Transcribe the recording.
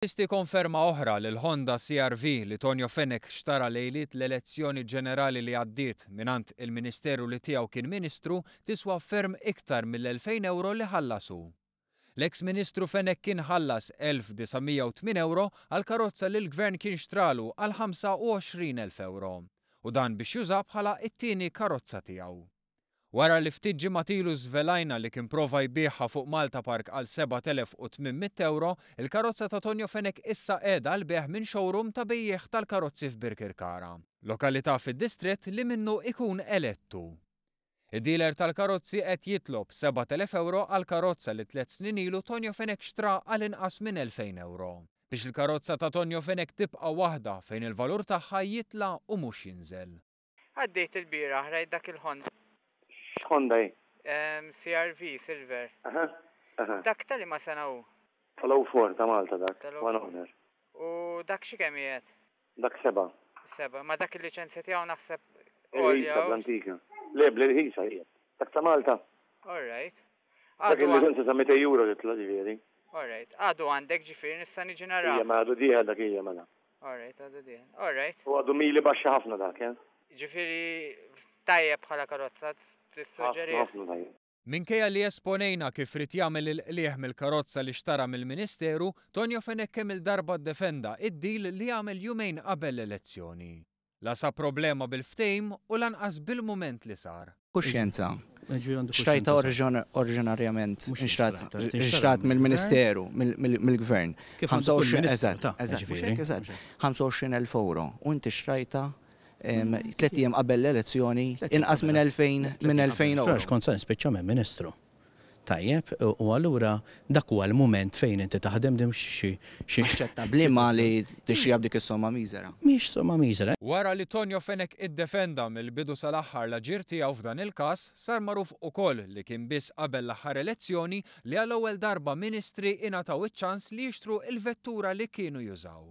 Teżisti konferma oħra li l-Honda CR-V li Tonio Fenech xtara lejliet l-elezzjoni ġenerali li għaddiet mingħand il-Ministeru li tiegħu kien Ministru tiswa ferm iktar mill-2,000 ewro li ħallas hu. L-eks Ministru Fenech kien ħallas 1,908 ewro għal karozza li l-Gvern kien xtralu għal 25,000 ewro u dan biex jużaha bħala t-tieni karozza tiegħu. Wara li ftit ġimgħat ilu żvelajna li kien prova jbigħha fuq Malta Park għal 7,800 ewro, il-karozza ta' Tonio Fenech issa qiegħda għall-bejgħ minn showroom ta' bejjiegħ tal-karozzi f'Birkirkara, lokalità fid-distrett li minnu ikun elett hu. Id-dealer tal-karozzi qed jitlob 7,000 ewro għall-karozza li tlett snin ilu Tonio Fenech xtra għal inqas minn 2,000 ewro. Biex il-karozza ta' Tonio Fenech tibqa' waħda fejn il-valur tagħha jitla' u mhux jinżel. Għaddejt ilbieraħ rajt dak il-Honda. X'Honda hi? CRV silver. Aha, aha. Dak ta' liema sena hu? Tal-04 ta' Malta dak, one owner. U dak xi kemm qiegħed? Dak sebgħa. Sebgħa, ma dak il-liċenzja tiegħu naħseb għolja. Irħisa bl-antika. Le, bl-irħisa qiegħed. Dak ta' Malta. All right. Dak il-liċenzja sa 200 euro titla' ġifieri. All right. Għadu għandek ġifieri nista' niġi narah. Ija, mela għadu dieħel dak ija mela. All right, għadu dieħel. All right. U għadu mili baxxa ħafna dak, eh? Ġifieri tajjeb bħala karozza, tissuġġerih? Ħafna, ħafna tajjeb. Minkejja li esponejna kif ried jagħmel il-qligħ mill-karozza li xtara mill-Ministeru, Tonio Fenech kemm-il darba ddefenda id-deal li għamel jumejn qabel l-elezzjoni. La sab problema bil-ftehim u lanqas bil-mument li sar. Kuxjenza. Xtrajtha oriġinarjament inxtrat mill-Ministeru, mill-Gvern. Eżatt, eżatt, mhux hekk, eżatt. 25,000 ewro u inti xtrajtha tlett ijiem qabel l-elezzjoni inqas minn 2,000 minn 2,000 ewro. Għax kont se nispiċċa minn Ministru. Tajjeb, u allura dak huwa l-mument fejn inti taħdem din mhux xi xi. Aċċettabbli imma li tixtriha b'dik is-somma miżera. Mhix somma miżera. Wara li Tonio Fenech iddefenda mill-bidu sal-aħħar l-aġir tiegħu f'dan il-każ, sar magħruf ukoll li kien biss qabel l-aħħar elezzjoni li għall-ewwel darba ministri ingħataw iċ-ċans li jixtru l-vettura li kienu jużaw.